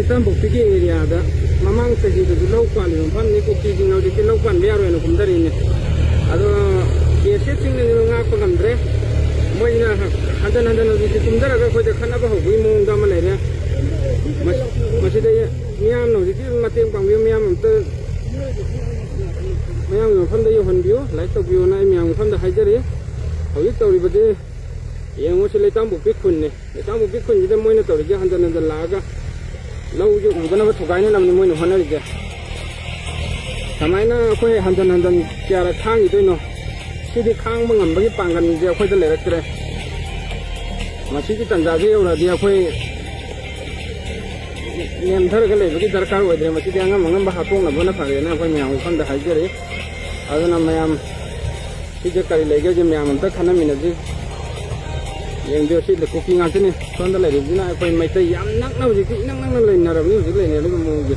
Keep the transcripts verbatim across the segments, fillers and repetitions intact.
ꯇꯥꯝꯄꯣꯛꯄꯤꯒꯤ ꯑꯦꯔꯤꯌꯥꯗ ꯃꯃꯥꯡ ꯆꯍꯤꯗꯁꯨ ꯂꯧ ꯄꯥꯜꯂꯤꯕ ꯃꯐꯝꯅꯤ꯫ ꯀꯨꯀꯤꯁꯤꯡꯅ ꯍꯧꯖꯤꯛꯇꯤ ꯂꯧ ꯄꯥꯟꯕ ꯌꯥꯔꯣꯏꯅ ꯀꯨꯝꯊꯔꯛꯏꯅꯦ꯫ ꯑꯗꯣ ꯕꯤ ꯑꯦꯁ ꯑꯦꯐꯁꯤꯡꯅꯗꯤ ꯉꯥꯛꯄ ꯉꯝꯗ꯭ꯔꯦ꯫ ꯃꯣꯏꯅ ꯍꯟꯖꯟ ꯍꯟꯖꯟ ꯍꯧꯖꯤꯛꯇꯤ ꯀꯨꯝꯊꯔꯒ ꯑꯩꯈꯣꯏꯗ ꯈꯠꯅꯕ ꯍꯧꯕꯒꯤ ꯃꯑꯣꯡꯗ ꯑꯃ ꯂꯩꯔꯦ꯫ ꯃꯁꯤꯗ ꯃꯤꯌꯥꯝꯅ ꯍꯧꯖꯤꯛꯀꯤ ꯃꯇꯦꯡ ꯄꯥꯡꯕꯤꯌꯨ, ꯃꯤꯌꯥꯝ ꯑꯝꯇ, ꯃꯌꯥꯝꯒꯤ ꯃꯐꯝꯗ ꯌꯧꯍꯟꯕꯤꯌꯨ, ꯂꯥꯏꯛ ꯇꯧꯕꯤꯌꯨꯅ ꯑꯩ ꯃꯌꯥꯝꯒꯤ ꯃꯐꯝꯗ ꯍꯥꯏꯖꯔꯤ꯫ ꯍꯧꯖꯤꯛ ꯇꯧꯔꯤꯕꯗꯤ ꯌꯦꯡꯉꯨ, ꯁꯤ ꯂꯩꯇꯥꯝꯄꯣꯛꯄꯤ ꯈꯨꯟꯅꯤ꯫ ꯂꯩꯇꯥꯝꯄꯣꯛꯄꯤ ꯈꯨꯟꯁꯤꯗ ꯃꯣꯏꯅ ꯇꯧꯔꯤꯁꯦ ꯍꯟꯖꯟ ꯍꯟꯖꯟ ꯂꯥꯛꯑꯒ ꯂꯧꯁꯦ ꯎꯗꯅꯕ ꯊꯨꯒꯥꯏꯅꯅꯕꯅꯤ ꯃꯣꯏꯅ ꯍꯣꯠꯅꯔꯤꯁꯦ꯫ ꯀꯃꯥꯏꯅ ꯑꯩꯈꯣꯏ ꯍꯟꯖꯟ ꯍꯟꯖꯟ ꯀꯌꯥꯔꯛ ꯈꯥꯡꯈꯤꯗꯣꯏꯅꯣ? ꯁꯤꯗꯤ ꯈꯥꯡꯕ ꯉꯝꯕꯒꯤ ꯄꯥꯡꯒꯜꯁꯦ ꯑꯩꯈꯣꯏꯗ ꯂꯩꯔꯛꯇ꯭ꯔꯦ꯫ ꯃꯁꯤꯒꯤ ꯇꯥꯟꯖꯥꯁꯦ ꯌꯧꯔꯛꯑꯗꯤ ꯑꯩꯈꯣꯏ ꯅꯦꯝꯊꯔꯒ ꯂꯩꯕꯒꯤ ꯗꯔꯀꯥꯔ ꯑꯣꯏꯗ꯭ꯔꯦ꯫ ꯃꯁꯤꯗꯤ ꯑꯉꯝ ꯑꯉꯝꯕ ꯍꯥꯠꯇꯣꯛꯅꯕꯅ ꯐꯔꯦꯅ ꯑꯩꯈꯣꯏ ꯃꯌꯥꯝ ꯋꯥꯐꯝꯗ ꯍꯥꯏꯖꯔꯤ꯫ ꯑꯗꯨꯅ ꯃꯌꯥꯝ ꯁꯤꯗ ꯀꯔꯤ ꯂꯩꯒꯦꯁꯦ ꯃꯌꯥꯝ ꯑꯝꯇ ꯈꯟꯅꯃꯤꯟꯅꯁꯤ꯫ ꯌꯦꯡꯕꯤꯌꯨ, ꯁꯤ ꯀꯨꯀꯤ ꯉꯥꯛꯇꯅꯤ꯫ ꯁꯣꯝꯗ ꯂꯩꯔꯤꯕꯁꯤꯅ ꯑꯩꯈꯣꯏ ꯃꯩꯇꯩ ꯌꯥꯝ ꯅꯛꯅ, ꯍꯧꯖꯤꯛꯇꯤ ꯏꯅꯛ ꯅꯛꯅ ꯂꯩꯅꯔꯕꯅꯤ ꯍꯧꯖꯤꯛ ꯂꯩꯅꯔꯤꯕ ꯃꯑꯣꯡꯁꯦ꯫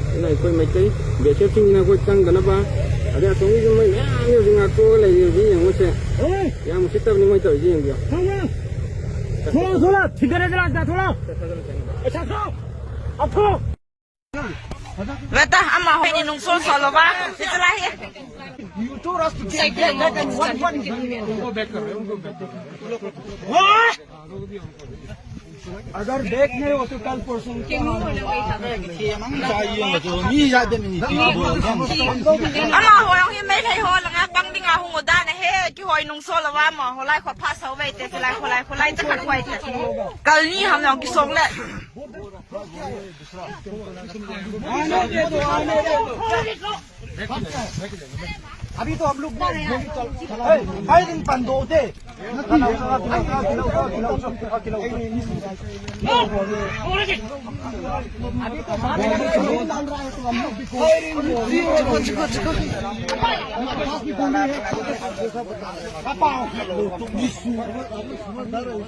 ꯑꯗꯨꯅ ꯑꯩꯈꯣꯏ ꯃꯩꯇꯩ ꯕꯤ ꯑꯦꯁ ꯑꯦꯐꯁꯤꯡꯁꯤꯅ ꯑꯩꯈꯣꯏ ꯆꯪꯗꯅꯕ, ꯑꯗꯩ ꯑꯁꯣꯝꯒꯤꯁꯨ ꯃꯣꯏ ꯃꯌꯥꯝ ꯍꯧꯖꯤꯛ ꯉꯥꯛꯊꯣꯛꯑꯒ ꯂꯩꯔꯤ꯫ ꯍꯧꯖꯤꯛ ꯌꯦꯡꯉꯨꯁꯦ, ꯌꯥꯝ ꯎꯁꯤꯠꯇꯕꯅꯤ ꯃꯣꯏ ꯇꯧꯔꯤꯁꯦ꯫ ꯌꯦꯡꯕꯤꯌꯨ꯫ थोड़ा, थोड़ा, ठीक है, चला, थोड़ा। अच्छा, सुनो। अब थोड़ा। Weta, ama hoy ni nung sol solo ba? Ito lahi. You told us to take that, that and what, what is it? अगर बैक नहीं हो तो कल परसों चाहिए तो नहीं याद नहीं। Ama hoy ang himay hay ho langa pang ding ahung uda na he ki hoy nung sol wa ma ho lai kho pha sa wei te lai kho lai kho lai ta khat wai te. Kal ni ham long ki song le. आने दे दो, आने दे दो। अभी तो हम लोग गोली चल-, ए, फायरिंग बंद होते। अभी तो बात कर रहे हैं, तो हम लोग भी फायरिंग गोली।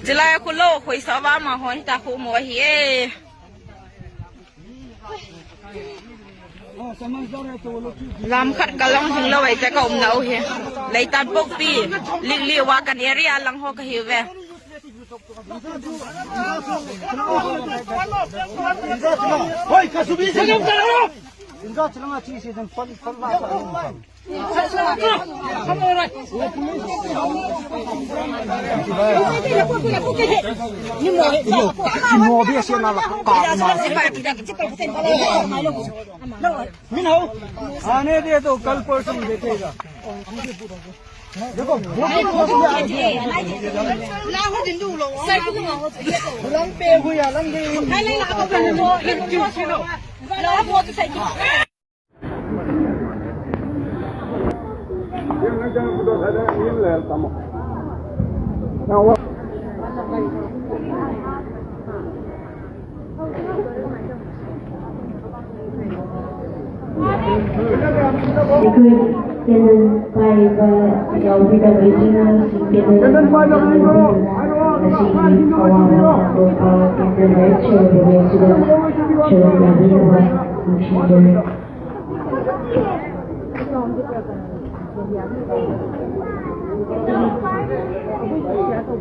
Chilai khulo khoi sawa ma hoi ta khu mo hi e. Lam khat ka long hing lo ai te ka um na u hi. Leitan pok pi. Lik li wa kan area lang ho ka hi ve. ꯍꯣꯏ, ꯀꯁꯨꯕꯤꯁꯦ꯫ ꯏꯟꯖꯥ ꯆꯠꯂꯝꯃ ꯆꯤꯁꯦ ꯑꯗꯨꯝ ꯄꯜ-, ꯄꯜ-, ꯄꯜ-, mean how? आने दे तो कल परसों देखेगा। देखो, वो भी लंग पे हुई, लंग गई। ꯑꯩꯈꯣꯏ ꯀꯦꯟꯗꯜ ꯄꯥꯏꯔꯤꯕ ꯌꯥꯎꯕꯤꯗꯕ ꯏꯆꯤꯟ ꯏꯅꯥꯎꯁꯤꯡ ꯀꯦꯟꯗꯜ ꯄꯥꯏꯗꯕꯁꯤꯡ ꯉꯁꯤꯒꯤ ꯑꯋꯥꯕ ꯐꯣꯡꯗꯣꯛꯄ ꯀꯦꯟꯗꯜ ꯂꯥꯏꯠ ꯁꯣ ꯄ꯭ꯔꯣꯒ꯭ꯔꯥꯝꯁꯤꯗ ꯁꯔꯨꯛ ꯌꯥꯕꯤꯅꯕ ꯅꯤꯡꯁꯤꯡꯖꯔꯤ꯫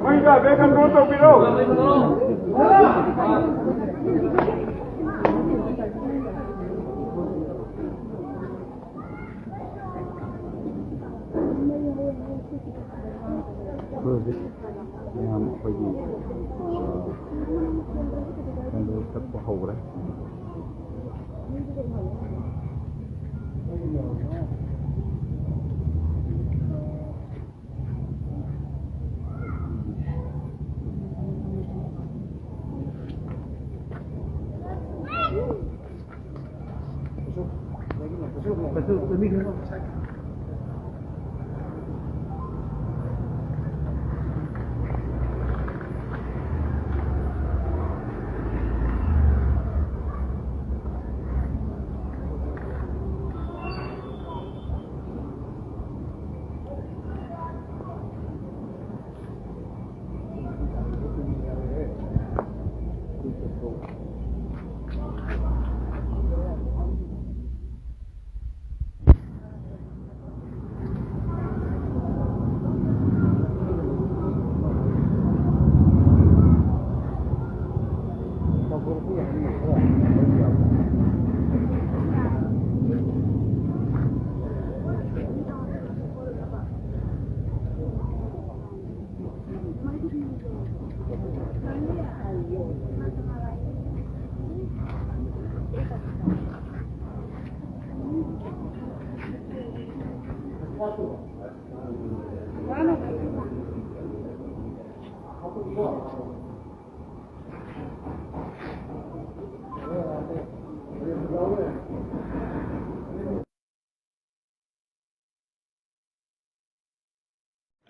ꯃꯩꯒ ꯕꯦꯛ ꯀꯟꯇ꯭ꯔꯣꯜ ꯇꯧꯕꯤꯔꯣ꯫ ꯍꯧꯖꯤꯛ ꯃꯌꯥꯝ ꯑꯩꯈꯣꯏꯒꯤ, ꯑ, ꯀꯦꯟꯗꯜ ꯀꯠꯄ ꯍꯧꯈ꯭ꯔꯦ꯫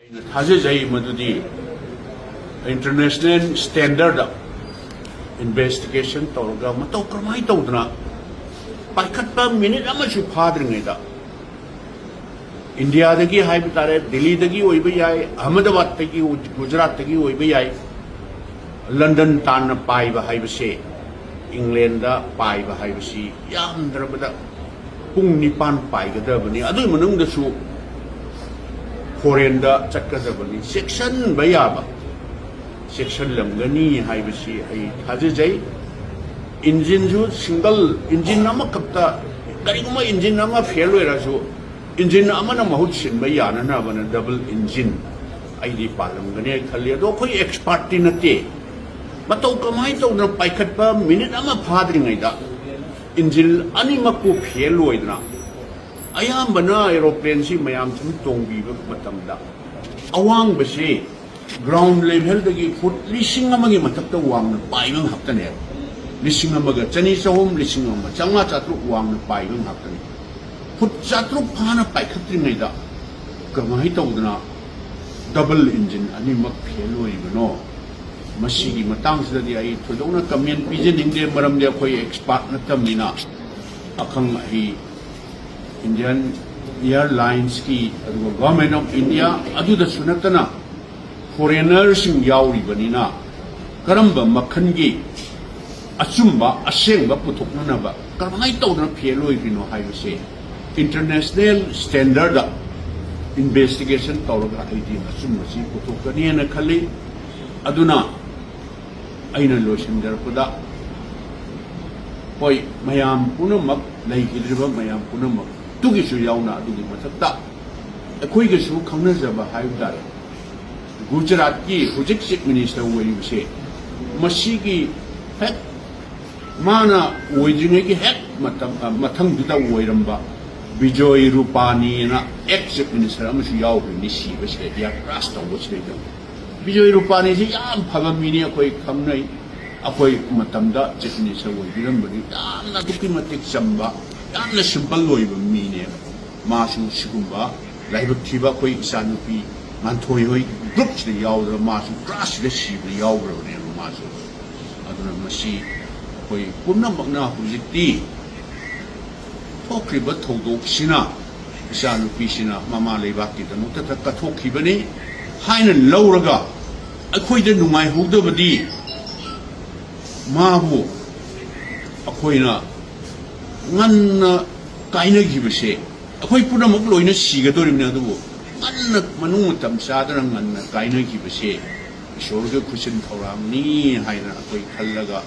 ꯑꯩꯅ ꯊꯥꯖꯖꯩ ꯃꯗꯨꯗꯤ international standard investigation ꯇꯧꯔꯒ ꯃꯇꯧ ꯀꯔꯝꯍꯥꯏꯅ ꯇꯧꯗꯅ ꯄꯥꯏꯈꯠꯄ ꯃꯤꯅꯤꯠ ꯑꯃꯁꯨ ꯐꯥꯗ꯭ꯔꯤꯉꯩꯗ ꯏꯟꯗꯤꯌꯥꯗꯒꯤ ꯍꯥꯏꯕ ꯇꯥꯔꯦ, ꯗꯤꯜꯂꯤꯗꯒꯤ ꯑꯣꯏꯕ ꯌꯥꯏ, ꯑꯍꯃꯗꯥꯕꯥꯗꯇꯒꯤ, ꯒꯨꯖꯔꯥꯠꯇꯒꯤ ꯑꯣꯏꯕ ꯌꯥꯏ, ꯂꯟꯗꯟ ꯇꯥꯟꯅ ꯄꯥꯏꯕ ꯍꯥꯏꯕꯁꯦ, ꯏꯪꯂꯦꯟꯗ ꯄꯥꯏꯕ ꯍꯥꯏꯕꯁꯤ ꯌꯥꯝꯗ꯭ꯔꯕꯗ ꯄꯨꯡ ꯅꯤꯄꯥꯟ ꯄꯥꯏꯒꯗꯕꯅꯤ꯫ ꯑꯗꯨꯒꯤ ꯃꯅꯨꯡꯗꯁꯨ ꯐꯣꯔꯦꯟꯗ ꯆꯠꯀꯗꯕꯅꯤ꯫ ꯆꯦꯛꯁꯤꯟꯕ ꯌꯥꯕ ꯆꯦꯛꯁꯤꯜꯂꯝꯒꯅꯤ ꯍꯥꯏꯕꯁꯤ ꯑꯩ ꯊꯥꯖꯖꯩ꯫ ꯏꯟꯖꯤꯟꯁꯨ ꯁꯤꯡꯒꯜ ꯏꯟꯖꯤꯟ ꯑꯃꯈꯛꯇ, ꯀꯔꯤꯒꯨꯝꯕ ꯏꯟꯖꯤꯟ ꯑꯃ ꯐꯦꯜ ꯑꯣꯏꯔꯁꯨ, ꯏꯟꯖꯤꯟ ꯑꯃꯅ ꯃꯍꯨꯠ ꯁꯤꯟꯕ ꯌꯥꯅꯅꯕꯅ ꯗꯕꯜ ꯏꯟꯖꯤꯟ ꯑꯩꯗꯤ ꯄꯥꯜꯂꯝꯒꯅꯤ ꯈꯜꯂꯤ꯫ ꯑꯗꯣ ꯑꯩꯈꯣꯏ ꯑꯦꯛꯁꯄꯥꯔꯠꯇꯤ ꯅꯠꯇꯦ꯫ ꯃꯇꯧ ꯀꯃꯥꯏꯅ ꯇꯧꯗꯅ ꯄꯥꯏꯈꯠꯄ ꯃꯤꯅꯤꯠ ꯑꯃ ꯐꯥꯗ꯭ꯔꯤꯉꯩꯗ ꯏꯟꯖꯤꯟ ꯑꯅꯤꯃꯛꯄꯨ ꯐꯦꯜ ꯑꯣꯏꯗꯅ, ꯑꯌꯥꯝꯕꯅ ꯑꯦꯔꯣꯄ꯭ꯂꯦꯟꯁꯤ ꯃꯌꯥꯝ ꯁꯨꯝ ꯇꯣꯡꯕꯤꯕ ꯃꯇꯝꯗ ꯑꯋꯥꯡꯕꯁꯤ ꯒ꯭ꯔꯥꯎꯟ ꯂꯦꯚꯦꯜꯗꯒꯤ ꯐꯨꯠ ꯂꯤꯁꯤꯡ ꯑꯃꯒꯤ ꯃꯊꯛꯇ ꯋꯥꯡꯅ ꯄꯥꯏꯕ ꯉꯥꯛꯇꯅꯦꯕ꯫ ꯂꯤꯁꯤꯡ ꯑꯃꯒ ꯆꯅꯤ ꯆꯍꯨꯝ, ꯂꯤꯁꯤꯡ ꯑꯃ ꯆꯥꯝꯃꯉꯥ ꯆꯥꯇ꯭ꯔꯨꯛ ꯋꯥꯡꯅ ꯄꯥꯏꯕ ꯉꯥꯛꯇꯅꯤ꯫ ꯐꯨꯠ ꯆꯥꯇ꯭ꯔꯨꯛ ꯐꯥꯅ ꯄꯥꯏꯈꯠꯇ꯭ꯔꯤꯉꯩꯗ ꯀꯃꯥꯏꯅ ꯇꯧꯗꯅ ꯗꯕꯜ ꯏꯟꯖꯤꯟ ꯑꯅꯤꯃꯛ ꯐꯦꯜ ꯑꯣꯏꯔꯤꯕꯅꯣ? ꯃꯁꯤꯒꯤ ꯃꯇꯥꯡꯁꯤꯗꯗꯤ ꯑꯩ ꯊꯣꯏꯗꯣꯛꯅ ꯀꯃꯦꯟ ꯄꯤꯖꯅꯤꯡꯗꯦ, ꯃꯔꯝꯗꯤ ꯑꯩꯈꯣꯏ ꯑꯦꯛꯁꯄꯥꯔꯠ ꯅꯠꯇꯕꯅꯤꯅ꯫ ꯑꯈꯪ ꯑꯍꯩ ꯏꯟꯗꯤꯌꯥꯟ ꯏꯌꯥꯔꯂꯥꯏꯟꯁꯀꯤ, ꯑꯗꯨꯒ Government of India, ꯑꯗꯨꯗꯁꯨ ꯅꯠꯇꯅ ꯐꯣꯔꯦꯅꯔꯁꯤꯡ ꯌꯥꯎꯔꯤꯕꯅꯤꯅ ꯀꯔꯝꯕ ꯃꯈꯜꯒꯤ ꯑꯆꯨꯝꯕ ꯑꯁꯦꯡꯕ ꯄꯨꯊꯣꯛꯅꯅꯕ ꯀꯃꯥꯏꯅ ꯇꯧꯗꯅ ꯐꯦꯜ ꯑꯣꯏꯈ꯭ꯔꯤꯅꯣ ꯍꯥꯏꯕꯁꯦ international standard investigation ꯇꯧꯔꯒ ꯑꯩꯗꯤ ꯑꯆꯨꯝꯕꯁꯤ ꯄꯨꯊꯣꯛꯀꯅꯤꯅ ꯈꯜꯂꯤ꯫ ꯑꯗꯨꯅ ꯑꯩꯅ ꯂꯣꯏꯁꯤꯟꯖꯔꯛꯄꯗ, ꯍꯣꯏ, ꯃꯌꯥꯝ ꯄꯨꯝꯅꯃꯛ, ꯂꯩꯈꯤꯗ꯭ꯔꯤꯕ ꯃꯌꯥꯝ ꯄꯨꯝꯅꯃꯛꯇꯨꯒꯤꯁꯨ ꯌꯥꯎꯅ, ꯑꯗꯨꯒꯤ ꯃꯊꯛꯇ ꯑꯩꯈꯣꯏꯒꯁꯨ ꯈꯪꯅꯖꯕ ꯍꯥꯏꯕ ꯇꯥꯔꯦ, ꯒꯨꯖꯔꯥꯠꯀꯤ ꯍꯧꯖꯤꯛ ꯆꯤꯐ ꯃꯤꯅꯤꯁꯇꯔ ꯑꯣꯏꯔꯤꯕꯁꯦ, ꯃꯁꯤꯒꯤ ꯍꯦꯛ ꯃꯥꯅ ꯑꯣꯏꯗ꯭ꯔꯤꯉꯩꯒꯤ ꯍꯦꯛ ꯃꯇꯝ, ꯑ, ꯃꯊꯪꯗꯨꯗ ꯑꯣꯏꯔꯝꯕ ꯕꯤꯖꯣꯏ ꯔꯨꯄꯥꯅꯤꯅ ꯑꯦꯛꯁ ꯆꯤꯐ ꯃꯤꯅꯤꯁꯇꯔ ꯑꯃꯁꯨ ꯌꯥꯎꯈ꯭ꯔꯤꯅꯤ ꯁꯤꯕꯁꯤꯗ, ꯑꯦꯌꯥꯔ ꯀ꯭ꯔꯥꯁ ꯇꯧꯕꯁꯤꯗꯩꯗ꯫ ꯕꯤꯖꯣꯏ ꯔꯨꯄꯥꯅꯤꯁꯤ ꯌꯥꯝ ꯐꯕ ꯃꯤꯅꯤ, ꯑꯩꯈꯣꯏ ꯈꯪꯅꯩ꯫ ꯑꯩꯈꯣꯏ ꯃꯇꯝꯗ ꯆꯤꯐ ꯃꯤꯅꯤꯁꯇꯔ ꯑꯣꯏꯕꯤꯔꯝꯕꯅꯤ꯫ ꯌꯥꯝꯅ ꯑꯗꯨꯛꯀꯤ ꯃꯇꯤꯛ ꯆꯝꯕ, ꯌꯥꯝꯅ ꯁꯤꯝꯄꯜ ꯑꯣꯏꯕ ꯃꯤꯅꯦꯕ꯫ ꯃꯥꯁꯨ ꯁꯤꯒꯨꯝꯕ ꯂꯥꯏꯕꯛ ꯊꯤꯕ ꯑꯩꯈꯣꯏ ꯏꯆꯥꯅꯨꯄꯤ ꯉꯥꯟꯊꯣꯏ ꯍꯣꯏ ꯒ꯭ꯔꯨꯞꯁꯤꯗ ꯌꯥꯎꯗꯅ ꯃꯥꯁꯨ ꯀ꯭ꯔꯥꯁꯁꯤꯗ ꯁꯤꯕꯗ ꯌꯥꯎꯈ꯭ꯔꯕꯅꯦꯕ ꯃꯥꯁꯨ꯫ ꯑꯗꯨꯅ ꯃꯁꯤ ꯑꯩꯈꯣꯏ ꯄꯨꯝꯅꯃꯛꯅ ꯍꯧꯖꯤꯛꯇꯤ ꯊꯣꯛꯈ꯭ꯔꯤꯕ ꯊꯧꯗꯣꯛꯁꯤꯅ, ꯏꯆꯥꯅꯨꯄꯤꯁꯤꯅ ꯃꯃꯥ ꯂꯩꯕꯥꯛꯀꯤꯗꯃꯛꯇ ꯀꯠꯊꯣꯛꯈꯤꯕꯅꯤ ꯍꯥꯏꯅ ꯂꯧꯔꯒ, ꯑꯩꯈꯣꯏꯗ ꯅꯨꯡꯉꯥꯏꯍꯧꯗꯕꯗꯤ ꯃꯥꯕꯨ ꯑꯩꯈꯣꯏꯅ ꯉꯟꯅ ꯀꯥꯏꯅꯈꯤꯕꯁꯦ, ꯑꯩꯈꯣꯏ ꯄꯨꯝꯅꯃꯛ ꯂꯣꯏꯅ ꯁꯤꯒꯗꯧꯔꯤꯕꯅꯤ, ꯑꯗꯨꯕꯨ ꯉꯟꯅ, ꯃꯅꯨꯡ ꯃꯇꯝ ꯆꯥꯗꯅ ꯉꯟꯅ ꯀꯥꯏꯅꯈꯤꯕꯁꯦ ꯏꯁꯣꯔꯒꯤ ꯈꯨꯠꯁꯤꯟ ꯊꯧꯔꯥꯡꯅꯤ ꯍꯥꯏꯅ ꯑꯩꯈꯣꯏ ꯈꯜꯂꯒ,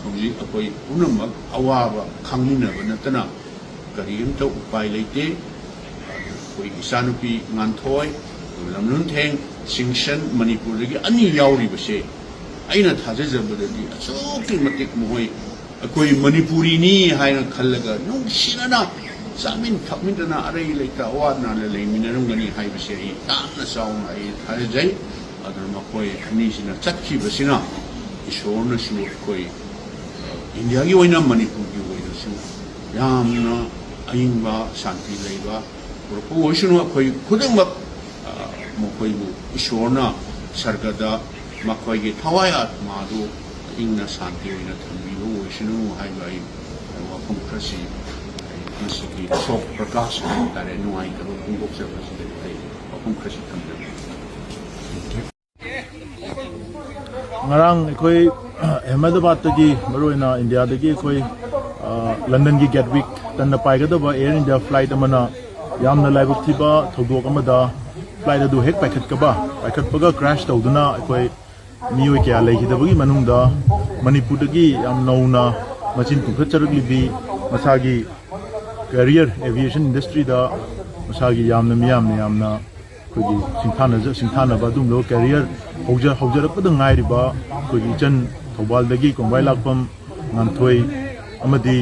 ꯍꯧꯖꯤꯛ ꯑꯩꯈꯣꯏ ꯄꯨꯝꯅꯃꯛ ꯑꯋꯥꯕ ꯈꯪꯃꯤꯟꯅꯕ ꯅꯠꯇꯅ ꯀꯔꯤꯝꯇ ꯎꯄꯥꯏ ꯂꯩꯇꯦ꯫ ꯑꯩꯈꯣꯏ ꯏꯆꯥꯅꯨꯄꯤ ꯉꯥꯟꯊꯣꯏ, ꯂꯝꯂꯨꯟꯊꯦꯡ ꯁꯤꯡꯁꯟ, ꯃꯅꯤꯄꯨꯔꯗꯒꯤ ꯑꯅꯤ ꯌꯥꯎꯔꯤꯕꯁꯦ, ꯑꯩꯅ ꯊꯥꯖꯖꯕꯗꯗꯤ ꯑꯁꯨꯛꯀꯤ ꯃꯇꯤꯛ ꯃꯈꯣꯏ ꯑꯩꯈꯣꯏ ꯃꯅꯤꯄꯨꯔꯤꯅꯤ ꯍꯥꯏꯅ ꯈꯜꯂꯒ ꯅꯨꯡꯁꯤꯅꯅ ꯆꯥꯃꯤꯟ ꯊꯛꯃꯤꯟꯅꯗꯅ ꯑꯔꯩ ꯂꯩꯇ ꯑꯋꯥ ꯑꯅꯥꯗ ꯂꯩꯃꯤꯟꯅꯔꯝꯒꯅꯤ ꯍꯥꯏꯕꯁꯦ ꯑꯩ ꯌꯥꯝꯅ ꯆꯥꯎꯅ ꯑꯩ ꯊꯥꯖꯖꯩ꯫ ꯑꯗꯨꯅ ꯃꯈꯣꯏ ꯑꯅꯤꯁꯤꯅ ꯆꯠꯈꯤꯕꯁꯤꯅ ꯏꯁꯣꯔꯅꯁꯨ ꯑꯩꯈꯣꯏ, ꯑ, ꯏꯟꯗꯤꯌꯥꯒꯤ ꯑꯣꯏꯅ, ꯃꯅꯤꯄꯨꯔꯒꯤ ꯑꯣꯏꯅꯁꯨ ꯌꯥꯝꯅ ꯑꯏꯪꯕ, ꯁꯥꯟꯇꯤ ꯂꯩꯕ ꯄꯨꯔꯛꯄ ꯑꯣꯏꯁꯅꯨ꯫ ꯑꯩꯈꯣꯏ ꯈꯨꯗꯤꯡꯃꯛ, ꯑ, ꯃꯈꯣꯏꯕꯨ ꯏꯁꯣꯔꯅ ꯁꯔꯒꯗ ꯃꯈꯣꯏꯒꯤ ꯊꯋꯥꯏ ꯑꯥꯠꯃꯥꯗꯨ ꯏꯪꯅ ꯁꯥꯟꯇꯤ ꯑꯣꯏꯅ ꯊꯝꯕꯤꯕ ꯑꯣꯏꯁꯅꯨ ꯍꯥꯏꯕ ꯑꯩ ꯋꯥꯐꯝ ꯈꯔꯁꯤ, ꯑꯩ ꯉꯁꯤꯒꯤ ꯁꯣꯛ ꯄ꯭ꯔꯀꯥꯁ ꯍꯥꯏꯕ ꯇꯥꯔꯦ, ꯅꯨꯡꯉꯥꯏꯇꯕ ꯐꯣꯡꯗꯣꯛꯆꯕꯁꯤꯗ ꯑꯩ ꯋꯥꯐꯝ ꯈꯔꯁꯤ ꯊꯝꯖꯒꯦ꯫ ꯉꯔꯥꯡ ꯑꯩꯈꯣꯏ ꯑꯍꯃꯗꯕꯥꯗꯇꯒꯤ, ꯃꯔꯨꯑꯣꯏꯅ ꯏꯟꯗꯤꯌꯥꯗꯒꯤ ꯑꯩꯈꯣꯏ, ꯑ, ꯂꯟꯗꯟꯒꯤ ꯒꯦꯠꯋꯤꯛ ꯇꯟꯅ ꯄꯥꯏꯒꯗꯕ ꯑꯦꯌꯔ ꯏꯟꯗꯤꯌꯥ ꯐ꯭ꯂꯥꯏꯠ ꯑꯃꯅ ꯌꯥꯝꯅ ꯂꯥꯏꯕꯛ ꯊꯤꯕ ꯊꯧꯗꯣꯛ ꯑꯃꯗ ꯐ꯭ꯂꯥꯏꯠ ꯑꯗꯨ ꯍꯦꯛ ꯄꯥꯏꯈꯠꯀꯕ, ꯄꯥꯏꯈꯠꯄꯒ ꯀ꯭ꯔꯦꯁ ꯇꯧꯗꯨꯅ ꯑꯩꯈꯣꯏ ꯃꯤꯑꯣꯏ ꯀꯌꯥ ꯂꯩꯈꯤꯗꯕꯒꯤ ꯃꯅꯨꯡꯗ ꯃꯅꯤꯄꯨꯔꯗꯒꯤ ꯌꯥꯝ ꯅꯧꯅ ꯃꯆꯤꯟ ꯇꯨꯝꯈꯠꯆꯔꯛꯂꯤꯕꯤ, ꯃꯁꯥꯒꯤ ꯀꯦꯔꯤꯌꯔ ꯑꯦꯚꯤꯌꯦꯁꯟ ꯏꯟꯗꯁꯇ꯭ꯔꯤꯗ ꯃꯁꯥꯒꯤ ꯌꯥꯝꯅ ꯃꯤꯌꯥꯝꯅ ꯌꯥꯝꯅ ꯑꯩꯈꯣꯏꯒꯤ ꯁꯤꯡꯊꯥꯅꯖ-, ꯁꯤꯡꯊꯥꯅꯕ ꯑꯗꯨꯒꯨꯝꯂꯕ ꯀꯦꯔꯤꯌꯔ ꯍꯧꯖ-, ꯍꯧꯖꯔꯛꯄꯗ ꯉꯥꯏꯔꯤꯕ ꯑꯩꯈꯣꯏꯒꯤ ꯏꯆꯟ ꯊꯧꯕꯥꯜꯗꯒꯤ ꯀꯣꯡꯕꯥꯏ ꯂꯥꯛꯄꯝ ꯉꯥꯟꯊꯣꯏ ꯑꯃꯗꯤ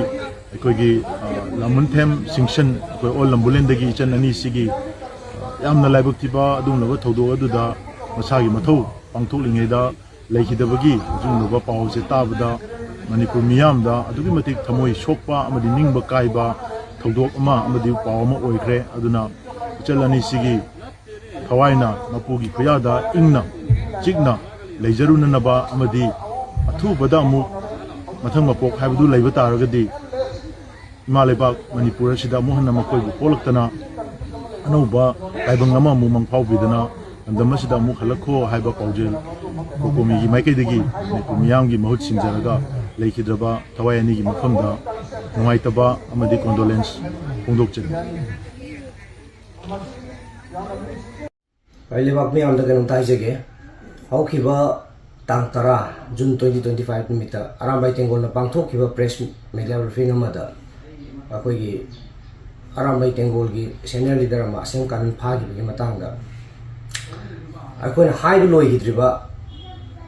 ꯑꯩꯈꯣꯏꯒꯤ, ꯑ, ꯂꯥꯃꯨꯟꯊꯦꯝ ꯁꯤꯡꯁꯟ, ꯑꯩꯈꯣꯏ ꯑꯣꯜ ꯂꯝꯕꯨꯂꯦꯟꯗꯒꯤ ꯏꯆꯟ ꯑꯅꯤꯁꯤꯒꯤ, ꯑ, ꯌꯥꯝꯅ ꯂꯥꯏꯕꯛ ꯊꯤꯕ ꯑꯗꯨꯒꯨꯝꯂꯕ ꯊꯧꯗꯣꯛ ꯑꯗꯨꯗ ꯃꯁꯥꯒꯤ ꯃꯊꯧ ꯄꯥꯡꯊꯣꯛꯂꯤꯉꯩꯗ ꯂꯩꯈꯤꯗꯕꯒꯤ ꯑꯗꯨꯒꯨꯝꯂꯕ ꯄꯥꯎꯁꯦ ꯇꯥꯕꯗ ꯃꯅꯤꯄꯨꯔ ꯃꯤꯌꯥꯝꯗ ꯑꯗꯨꯛꯀꯤ ꯃꯇꯤꯛ ꯊꯃꯣꯏ ꯁꯣꯛꯄ ꯑꯃꯗꯤ ꯅꯤꯡꯕ ꯀꯥꯏꯕ ꯊꯧꯗꯣꯛ ꯑꯃ ꯑꯃꯗꯤ ꯄꯥꯎ ꯑꯃ ꯑꯣꯏꯈ꯭ꯔꯦ꯫ ꯑꯗꯨꯅ ꯏꯆꯜ ꯑꯅꯤꯁꯤꯒꯤ ꯊꯋꯥꯏꯅ ꯃꯄꯨꯒꯤ ꯈꯨꯌꯥꯗ ꯏꯪꯅ ꯆꯤꯛꯅ ꯂꯩꯖꯔꯨꯅꯅꯕ ꯑꯃꯗꯤ ꯑꯊꯨꯕꯗ ꯑꯃꯨꯛ ꯃꯊꯪ ꯃꯄꯣꯛ ꯍꯥꯏꯕꯗꯨ ꯂꯩꯕ ꯇꯥꯔꯒꯗꯤ ꯏꯃꯥ ꯂꯩꯕꯥꯛ ꯃꯅꯤꯄꯨꯔ ꯑꯁꯤꯗ ꯑꯃꯨꯛ ꯍꯟꯅ ꯃꯈꯣꯏꯕꯨ ꯄꯣꯛꯂꯛꯇꯅ ꯑꯅꯧꯕ ꯇꯥꯏꯕꯪ ꯑꯃ ꯑꯃꯨꯛ ꯃꯪꯐꯥꯎꯕꯤꯗꯅ ꯂꯝꯗꯝ ꯑꯁꯤꯗ ꯑꯃꯨꯛ ꯍꯜꯂꯛꯈꯣ ꯍꯥꯏꯕ ꯄꯥꯎꯖꯦꯜ ꯀꯣꯀꯣꯃꯤꯒꯤ ꯃꯥꯏꯀꯩꯗꯒꯤ ꯃꯅꯤꯄꯨꯔ ꯃꯤꯌꯥꯝꯒꯤ ꯃꯍꯨꯠ ꯁꯤꯟꯖꯔꯒ ꯂꯩꯈꯤꯗ꯭ꯔꯕ ꯊꯋꯥꯏ ꯑꯅꯤꯒꯤ ꯃꯐꯝꯗ ꯅꯨꯡꯉꯥꯏꯇꯕ ꯑꯃꯗꯤ condolence ꯐꯣꯡꯗꯣꯛꯆꯔꯤ꯫ ꯑꯩ ꯂꯩꯕꯥꯛ ꯃꯤꯌꯥꯝꯗ ꯀꯩꯅꯣꯝꯇ ꯍꯥꯏꯖꯒꯦ꯫ ꯍꯧꯈꯤꯕ ꯇꯥꯡ ꯇꯔꯥ, ꯖꯨꯟ twenty twenty five ꯅꯨꯃꯤꯠꯇ ꯑꯔꯥꯝꯕꯥꯏ ꯇꯦꯡꯒꯣꯜꯅ ꯄꯥꯡꯊꯣꯛꯈꯤꯕ press media briefing ꯑꯃꯗ ꯑꯩꯈꯣꯏꯒꯤ ꯑꯔꯥꯝꯕꯥꯏ ꯇꯦꯡꯒꯣꯜꯒꯤ senior leader ꯑꯃ ꯑꯁꯦꯝ ꯀꯥꯅꯟ ꯐꯥꯈꯤꯕꯒꯤ ꯃꯇꯥꯡꯗ ꯑꯩꯈꯣꯏꯅ ꯍꯥꯏꯕ ꯂꯣꯏꯈꯤꯗ꯭ꯔꯤꯕ,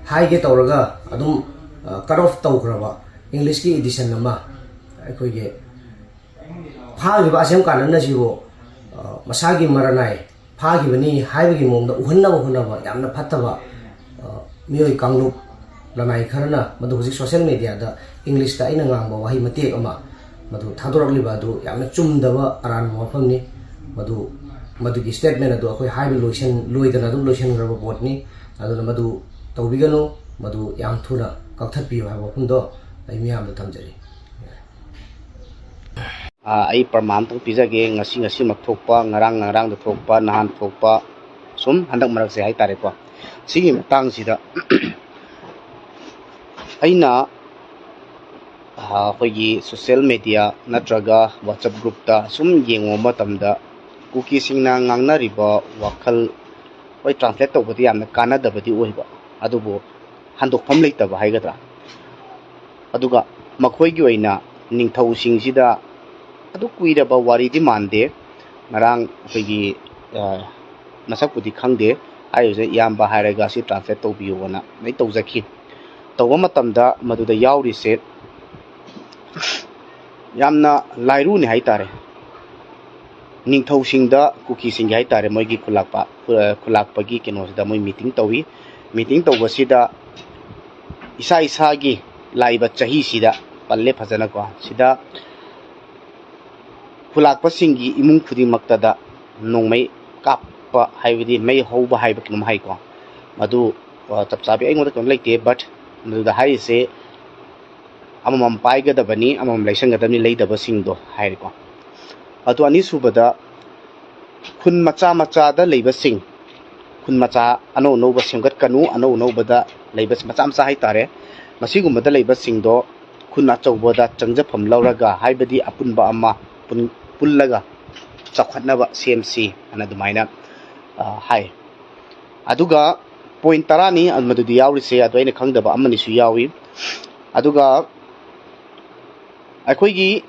ꯍꯥꯏꯒꯦ ꯇꯧꯔꯒ ꯑꯗꯨꯝ, ꯑ, cut off ꯇꯧꯈ꯭ꯔꯕ English ꯀꯤ edition ꯑꯃ ꯑꯩꯈꯣꯏꯒꯤ ꯐꯥꯈꯤꯕ ꯑꯁꯦꯝ ꯀꯥꯅꯟ ꯑꯁꯤꯕꯨ, ꯑ, ꯃꯁꯥꯒꯤ ꯃꯔꯅꯥꯏ ꯐꯥꯈꯤꯕꯅꯤ ꯍꯥꯏꯕꯒꯤ ꯃꯑꯣꯡꯗ ꯎꯍꯟꯅꯕ ꯍꯣꯠꯅꯕ ꯌꯥꯝꯅ ꯐꯠꯇꯕ, ꯑ, ꯃꯤꯑꯣꯏ ꯀꯥꯡꯂꯨꯞ ꯂꯅꯥꯏ ꯈꯔꯅ ꯃꯗꯨ ꯍꯧꯖꯤꯛ social media ꯗ English ꯇ ꯑꯩꯅ ꯉꯥꯡꯕ ꯋꯥꯍꯩ ꯃꯇꯦꯛ ꯑꯃ ꯃꯗꯨ ꯊꯥꯗꯣꯔꯛꯂꯤꯕ ꯑꯗꯨ ꯌꯥꯝꯅ ꯆꯨꯝꯗꯕ ꯑꯔꯥꯟꯕ ꯋꯥꯐꯝꯅꯤ꯫ ꯃꯗꯨ, ꯃꯗꯨꯒꯤ statement ꯑꯗꯨ ꯑꯩꯈꯣꯏ ꯍꯥꯏꯕ ꯂꯣꯏꯁꯟ-, ꯂꯣꯏꯗꯅ ꯑꯗꯨꯝ ꯂꯣꯏꯁꯤꯟꯈ꯭ꯔꯕ ꯄꯣꯠꯅꯤ꯫ ꯑꯗꯨꯅ ꯃꯗꯨ ꯇꯧꯕꯤꯒꯅꯨ, ꯃꯗꯨ ꯌꯥꯝ ꯊꯨꯅ ꯀꯛꯊꯠꯄꯤꯌꯨ ꯍꯥꯏꯕ ꯋꯥꯐꯝꯗꯣ ꯑꯩ ꯃꯤꯌꯥꯝꯗ ꯊꯝꯖꯔꯤ꯫ ꯑꯥ, ꯑꯩ ꯄ꯭ꯔꯃꯥꯟ ꯑꯝꯇꯪ ꯄꯤꯖꯒꯦ꯫ ꯉꯁꯤ ꯉꯁꯤꯃꯛ ꯊꯣꯛꯄ, ꯉꯔꯥꯡ ꯉꯔꯥꯡꯗ ꯊꯣꯛꯄ, ꯅꯍꯥꯟ ꯊꯣꯛꯄ, ꯁꯨꯝ ꯍꯟꯗꯛ ꯃꯔꯛꯁꯦ ꯍꯥꯏꯇꯥꯔꯦꯀꯣ, ꯁꯤꯒꯤ ꯃꯇꯥꯡꯁꯤꯗ ꯑꯩꯅ, ꯑꯥ, ꯑꯩꯈꯣꯏꯒꯤ social media ꯅꯠꯇ꯭ꯔꯒ WhatsApp group ꯇ ꯁꯨꯝ ꯌꯦꯡꯉꯨꯕ ꯃꯇꯝꯗ ꯀꯨꯀꯤꯁꯤꯡꯅ ꯉꯥꯡꯅꯔꯤꯕ ꯋꯥꯈꯜ, ꯍꯣꯏ, translate ꯇꯧꯕꯗꯤ ꯌꯥꯝꯅ ꯀꯥꯟꯅꯗꯕꯗꯤ ꯑꯣꯏꯕ, ꯑꯗꯨꯕꯨ ꯍꯟꯗꯣꯛꯐꯝ ꯂꯩꯇꯕ ꯍꯥꯏꯒꯗ꯭ꯔꯥ? ꯑꯗꯨꯒ ꯃꯈꯣꯏꯒꯤ ꯑꯣꯏꯅ ꯅꯤꯡꯊꯧꯁꯤꯡꯁꯤꯗ ꯑꯗꯨ ꯀꯨꯏꯔꯕ ꯋꯥꯔꯤꯗꯤ ꯃꯥꯟꯗꯦ꯫ ꯉꯔꯥꯡ ꯑꯩꯈꯣꯏꯒꯤ, ꯑ, ꯃꯁꯛꯄꯨꯗꯤ ꯈꯪꯗꯦ, ꯍꯥꯏꯔꯤꯕꯁꯦ ꯏꯌꯥꯝꯕ ꯍꯥꯏꯔꯒ ꯑꯁꯤ translate ꯇꯧꯕꯤꯌꯣꯅ ꯑꯩ ꯇꯧꯖꯈꯤ꯫ ꯇꯧꯕ ꯃꯇꯝꯗ ꯃꯗꯨꯗ ꯌꯥꯎꯔꯤꯁꯦ ꯌꯥꯝꯅ ꯂꯥꯏꯔꯨꯅꯤ ꯍꯥꯏꯇꯥꯔꯦ꯫ ꯅꯤꯡꯊꯧꯁꯤꯡꯗ, ꯀꯨꯀꯤꯁꯤꯡꯒꯤ ꯍꯥꯏꯇꯥꯔꯦ, ꯃꯣꯏꯒꯤ ꯈꯨꯂꯥꯛꯄ, ꯈꯨ-, ꯈꯨꯂꯥꯛꯄꯒꯤ ꯀꯩꯅꯣꯁꯤꯗ ꯃꯣꯏ ꯃꯤꯇꯤꯡ ꯇꯧꯏ꯫ ꯃꯤꯇꯤꯡ ꯇꯧꯕꯁꯤꯗ ꯏꯁꯥ ꯏꯁꯥꯒꯤ ꯂꯥꯛꯏꯕ ꯆꯍꯤꯁꯤꯗ ꯄꯜꯂꯦ ꯐꯖꯅꯀꯣ, ꯁꯤꯗ ꯈꯨꯂꯥꯛꯄꯁꯤꯡꯒꯤ ꯏꯃꯨꯡ ꯈꯨꯗꯤꯡꯃꯛꯇꯗ ꯅꯣꯡꯃꯩ ꯀꯥꯞꯄ ꯍꯥꯏꯕꯗꯤ ꯃꯩ ꯍꯧꯕ ꯍꯥꯏꯕ ꯀꯩꯅꯣꯝ ꯍꯥꯏꯀꯣ꯫ ꯃꯗꯨ, ꯑ, ꯆꯞ ꯆꯥꯕꯤ ꯑꯩꯉꯣꯟꯗ ꯀꯩꯅꯣ ꯂꯩꯇꯦ, but ꯃꯗꯨꯗ ꯍꯥꯏꯔꯤꯁꯦ ꯑꯃꯃꯝ ꯄꯥꯏꯒꯗꯕꯅꯤ, ꯑꯃꯃꯝ ꯂꯩꯁꯟꯒꯗꯕꯅꯤ, ꯂꯩꯗꯕꯁꯤꯡꯗꯣ ꯍꯥꯏꯔꯦꯀꯣ꯫ ꯑꯗꯨ ꯑꯅꯤꯁꯨꯕꯗ ꯈꯨꯟ ꯃꯆꯥ ꯃꯆꯥꯗ ꯂꯩꯕꯁꯤꯡ, ꯈꯨꯟ ꯃꯆꯥ ꯑꯅꯧ ꯑꯅꯧꯕ ꯁꯦꯝꯒꯠꯀꯅꯨ, ꯑꯅꯧ ꯑꯅꯧꯕꯗ ꯂꯩꯕ ꯃꯆꯥ ꯃꯆꯥ ꯍꯥꯏꯇꯥꯔꯦ, ꯃꯁꯤꯒꯨꯝꯕꯗ ꯂꯩꯕꯁꯤꯡꯗꯣ ꯈꯨꯟ ꯑꯆꯧꯕꯗ ꯆꯪꯖꯐꯝ ꯂꯧꯔꯒ, ꯍꯥꯏꯕꯗꯤ ꯑꯄꯨꯟꯕ ꯑꯃ ꯄꯨꯟ-, ꯄꯨꯜꯂꯒ ꯆꯥꯎꯈꯠꯅꯕ ꯁꯦꯝꯁꯤ ꯍꯥꯏꯅ ꯑꯗꯨꯃꯥꯏꯅ, ꯑ, ꯍꯥꯏ꯫ ꯑꯗꯨꯒ point ꯇꯔꯥꯅꯤ ꯃꯗꯨꯗꯤ ꯌꯥꯎꯔꯤꯁꯦ, ꯑꯗꯣ ꯑꯩꯅ ꯈꯪꯗꯕ ꯑꯃꯅꯤꯁꯨ ꯌꯥꯎꯏ꯫ ꯑꯗꯨꯒ ꯑꯩꯈꯣꯏꯒꯤ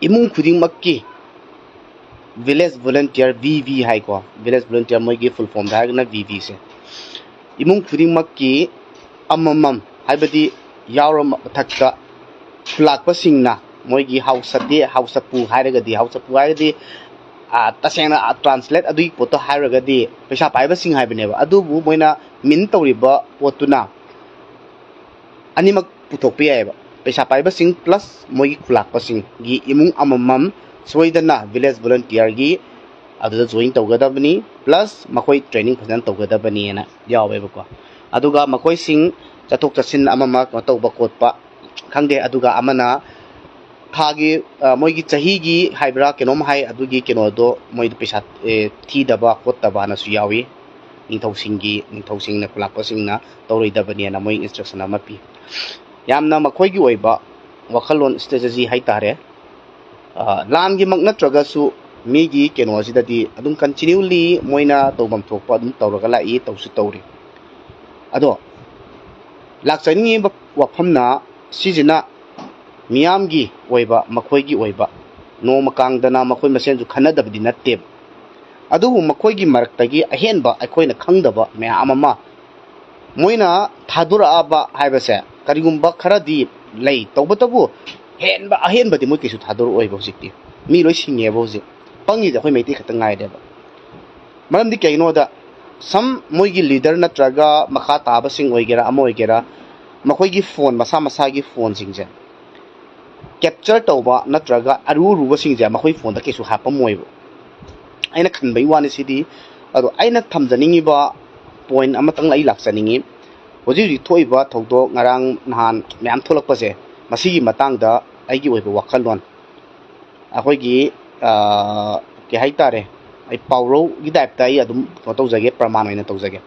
ꯏꯃꯨꯡ ꯈꯨꯗꯤꯡꯃꯛꯀꯤ village volunteer, V V ꯍꯥꯏꯀꯣ, village volunteer ꯃꯣꯏꯒꯤ full formꯗ ꯍꯥꯏꯔꯒꯅ V Vꯁꯦ, ꯏꯃꯨꯡ ꯈꯨꯗꯤꯡꯃꯛꯀꯤ ꯑꯃꯃꯝ, ꯍꯥꯏꯕꯗꯤ ꯌꯥꯎꯔ ꯃꯊꯛꯇ ꯈꯨꯂꯥꯛꯄꯁꯤꯡꯅ ꯃꯣꯏꯒꯤ ꯍꯥꯎꯁꯗꯦ, ꯍꯥꯎꯁꯄꯨ ꯍꯥꯏꯔꯒꯗꯤ, ꯍꯥꯎꯁꯄꯨ ꯍꯥꯏꯔꯒꯗꯤ, ꯑ, ꯇꯁꯦꯡꯅ, ꯑ, translate ꯑꯗꯨꯒꯤ ꯄꯣꯠꯇꯣ ꯍꯥꯏꯔꯒꯗꯤ ꯄꯩꯁꯥ ꯄꯥꯏꯕꯁꯤꯡ ꯍꯥꯏꯕꯅꯦꯕ꯫ ꯑꯗꯨꯕꯨ ꯃꯣꯏꯅ mean ꯇꯧꯔꯤꯕ ꯄꯣꯠꯇꯨꯅ ꯑꯅꯤꯃꯛ ꯄꯨꯊꯣꯛꯄ ꯌꯥꯏꯑꯕ꯫ ꯄꯩꯁꯥ ꯄꯥꯏꯕꯁꯤꯡ plus ꯃꯣꯏꯒꯤ ꯈꯨꯂꯥꯛꯄꯁꯤꯡꯒꯤ ꯏꯃꯨꯡ ꯑꯃꯃꯝ ꯁꯣꯏꯗꯅ village volunteerꯒꯤ ꯑꯗꯨꯗ join ꯇꯧꯒꯗꯕꯅꯤ, plus ꯃꯈꯣꯏ training ꯐꯖꯅ ꯇꯧꯒꯗꯕꯅꯤꯅ ꯌꯥꯎꯋꯦꯕꯀꯣ꯫ ꯑꯗꯨꯒ ꯃꯈꯣꯏꯁꯤꯡ ꯆꯠꯊꯣꯛ ꯆꯠꯁꯤꯟ ꯑꯃ ꯑꯃ ꯀꯩꯅꯣ ꯇꯧꯕ ꯈꯣꯠꯄ ꯈꯪꯗꯦ, ꯑꯗꯨꯒ ꯑꯃꯅ ꯊꯥꯒꯤ, ꯑ, ꯃꯣꯏꯒꯤ ꯆꯍꯤꯒꯤ ꯍꯥꯏꯕ꯭ꯔꯥ ꯀꯩꯅꯣꯝ ꯍꯥꯏ, ꯑꯗꯨꯒꯤ ꯀꯩꯅꯣꯗꯣ ꯃꯣꯏꯗ ꯄꯩꯁꯥ, ꯑꯦ, ꯊꯤꯗꯕ ꯈꯣꯠꯇꯕꯅꯁꯨ ꯌꯥꯎꯏ꯫ ꯅꯤꯡꯊꯧꯁꯤꯡꯒꯤ, ꯅꯤꯡꯊꯧꯁꯤꯡꯅ ꯈꯨꯂꯥꯛꯄꯁꯤꯡꯅ ꯇꯧꯔꯣꯏꯗꯕꯅꯦꯅ ꯃꯣꯏ instruction ꯑꯃ ꯄꯤ꯫ ꯌꯥꯝꯅ ꯃꯈꯣꯏꯒꯤ ꯑꯣꯏꯕ ꯋꯥꯈꯜꯂꯣꯟ, strategy ꯍꯥꯏꯇꯥꯔꯦ꯫ ꯑ, ꯂꯥꯟꯒꯤꯃꯛ ꯅꯠꯇ꯭ꯔꯒꯁꯨ ꯃꯤꯒꯤ ꯀꯩꯅꯣꯁꯤꯗꯗꯤ ꯑꯗꯨꯝ continuously ꯃꯣꯏꯅ ꯇꯧꯐꯝ ꯊꯣꯛꯄ ꯑꯗꯨꯝ ꯇꯧꯔꯒ ꯂꯥꯛꯏ, ꯇꯧꯁꯨ ꯇꯧꯔꯤ꯫ ꯑꯗꯣ ꯂꯥꯛꯆꯅꯤꯡꯉꯤꯕ ꯋꯥꯐꯝꯅ ꯁꯤꯁꯤꯅ ꯃꯤꯌꯥꯝꯒꯤ ꯑꯣꯏꯕ, ꯃꯈꯣꯏꯒꯤ ꯑꯣꯏꯕ, ꯅꯣꯡꯃ ꯀꯥꯡꯗꯅ ꯃꯈꯣꯏ ꯃꯁꯦꯟꯁꯨ ꯈꯟꯅꯗꯕꯗꯤ ꯅꯠꯇꯦꯕ꯫ ꯑꯗꯨꯕꯨ ꯃꯈꯣꯏꯒꯤ ꯃꯔꯛꯇꯒꯤ ꯑꯍꯦꯟꯕ ꯑꯩꯈꯣꯏꯅ ꯈꯪꯗꯕ ꯃꯌꯥꯝ ꯑꯃ ꯃꯣꯏꯅ ꯊꯥꯗꯣꯔꯛꯑꯕ ꯍꯥꯏꯕꯁꯦ ꯀꯔꯤꯒꯨꯝꯕ ꯈꯔꯗꯤ ꯂꯩ, ꯇꯧꯕꯇꯕꯨ ꯍꯦꯟꯕ ꯑꯍꯦꯟꯕꯗꯤ ꯃꯣꯏ ꯀꯩꯁꯨ ꯊꯥꯗꯣꯔꯛꯑꯣꯏꯕ꯫ ꯍꯧꯖꯤꯛꯇꯤ ꯃꯤ ꯂꯣꯏ ꯁꯤꯡꯉꯦꯕ꯫ ꯍꯧꯖꯤꯛ ꯄꯪꯉꯤꯁꯦ ꯑꯩꯈꯣꯏ ꯃꯩꯇꯩ ꯈꯛꯇ ꯉꯥꯏꯔꯦꯕ꯫ ꯃꯔꯝꯗꯤ ꯀꯩꯒꯤꯅꯣꯗ, ꯁꯝ ꯃꯣꯏꯒꯤ ꯂꯤꯗꯔ ꯅꯠꯇ꯭ꯔꯒ ꯃꯈꯥ ꯇꯥꯕꯁꯤꯡ ꯑꯣꯏꯒꯦꯔꯥ ꯑꯃ ꯑꯣꯏꯒꯦꯔꯥ, ꯃꯈꯣꯏꯒꯤ ꯐꯣꯟ, ꯃꯁꯥ ꯃꯁꯥꯒꯤ ꯐꯣꯟꯁꯤꯡꯁꯦ ꯀꯦꯞꯆꯔ ꯇꯧꯕ ꯅꯠꯇ꯭ꯔꯒ ꯑꯔꯨ ꯑꯔꯨꯕꯁꯤꯡꯁꯦ ꯃꯈꯣꯏ ꯐꯣꯟꯗ ꯀꯩꯁꯨ ꯍꯥꯞꯄꯝꯃꯣꯏꯕ꯫ ꯑꯩꯅ ꯈꯟꯕꯒꯤ ꯋꯥꯅꯤ ꯁꯤꯗꯤ꯫ ꯑꯗꯣ ꯑꯩꯅ ꯊꯝꯖꯅꯤꯡꯉꯤꯕ ꯄꯣꯏꯟ ꯑꯃꯇꯪ ꯑꯩ ꯂꯥꯛꯆꯅꯤꯡꯉꯤ꯫ ꯍꯧꯖꯤꯛ ꯍꯧꯖꯤꯛ ꯊꯣꯛꯏꯕ ꯊꯧꯗꯣꯛ, ꯉꯔꯥꯡ ꯅꯍꯥꯟ ꯃꯌꯥꯝ ꯊꯣꯛꯂꯛꯄꯁꯦ, ꯃꯁꯤꯒꯤ ꯃꯇꯥꯡꯗ ꯑꯩꯒꯤ ꯑꯣꯏꯕ ꯋꯥꯈꯜꯂꯣꯟ, ꯑꯩꯈꯣꯏꯒꯤ, ꯑ, ꯀꯩ ꯍꯥꯏꯇꯥꯔꯦ, ꯑꯩ ꯄꯥꯎꯔꯧꯒꯤ ꯇꯥꯏꯞꯇ ꯑꯩ ꯑꯗꯨꯝ ꯀꯩꯅꯣ ꯇꯧꯖꯒꯦ, ꯄ꯭ꯔꯃꯥꯟ ꯑꯣꯏꯅ ꯇꯧꯖꯒꯦ꯫